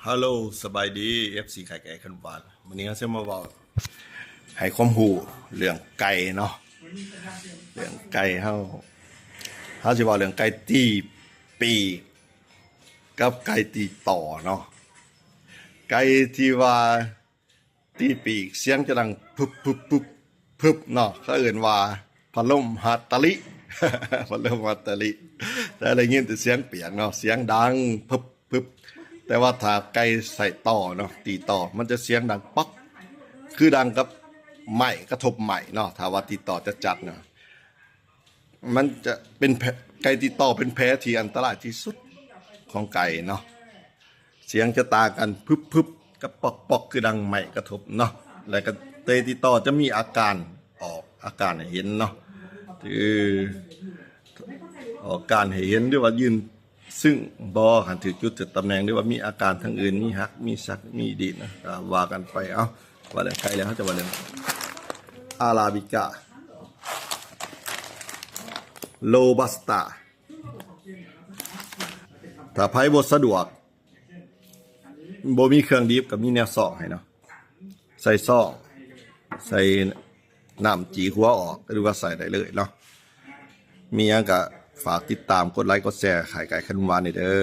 ຮັລໂຫຼ ສະບາຍດີ ເອັຟຊີ ຂາຍໄກ່ຂັ້ນຫວານ. ມື້ນີ້ເຮົາຊິມາເວົ້າໃຫ້ຄວາມຮູ້ເລື່ອງໄກ່ເນາະ, ເລື່ອງໄກ່ເຮົາ ເຮົາຊິເວົ້າເລື່ອງໄກ່ຕີປີກກັບໄກ່ຕີຕໍ່ເນາະ. ໄກ່ທີ່ວ່າຕີປີກສຽງຈະດັງປຶບປຶບປຶບປຶບເນາະ, ເຂົາເອີ້ນວ່າພັດລົມຮັດຕະລິ ພັດລົມຮັດຕະລິ, ແຕ່ໄດ້ຍິນແຕ່ສຽງປຽກເນາະ, ສຽງດັງປຶບ ປຶບ. ແຕ່ວ່າຖ້າໄກ່ໃສ່ຕໍ່ເນາະ, ຕີຕໍ່ ມັນຈະສຽງດັງປັອກ ຄືດັງກັບໄມ້ກະທົບໄມ້ເນາະ. ຖ້າວ່າຕີຕໍ່ຈັດໆເນາະ, ມັນຈະເປັນແພ ໄກ່ຕີຕໍ່ເປັນແພທີ່ອັນຕະລາຍທີ່ສຸດຂອງໄກ່ເນາະ. ສຽງຈະຕ່າງກັນ ປຶບປຶບ ກັບ ປອກປອກ ຄືດັງໄມ້ກະທົບເນາະ. ແລ້ວກະໄກ່ຕີຕໍ່ຈະມີອາການ ອອກອາການໃຫ້ເຫັນເນາະ, ຄືອອກອາການໃຫ້ເຫັນ ຫຼືວ່າຢືນ ຊຶ່ງບໍ່ ຄັນຖືກຈຸດ ຖືກຕຳແໜ່ງ ຫຼືວ່າມີອາການທາງອື່ນ ມີຫັກ ມີສັກ ມີດີດນະ ກໍວ່າກັນໄປ. ເອົ້າ ວ່າເລື່ອງໄກ່ແລ້ວ ເຮົາຈະວ່າເລື່ອງອາຣາບິກາ ໂຣບັສຕາ. ຖ້າໃຜບໍ່ສະດວກ ບໍ່ມີເຄື່ອງດິບ ກໍມີແນວຊອງໃຫ້ເນາະ, ໃສ່ຊອງ ໃສ່ ນ້ຳຈີ່ຫົວອອກ ຫຼືວ່າໃສ່ໄດ້ເລີຍເນາະ. ມີຫຍັງກະຝາກຕິດຕາມ ກົດໄລ ກົດແຊ ຂາຍໄກ່ຂະໜົມຫວານນີ້ເດີ.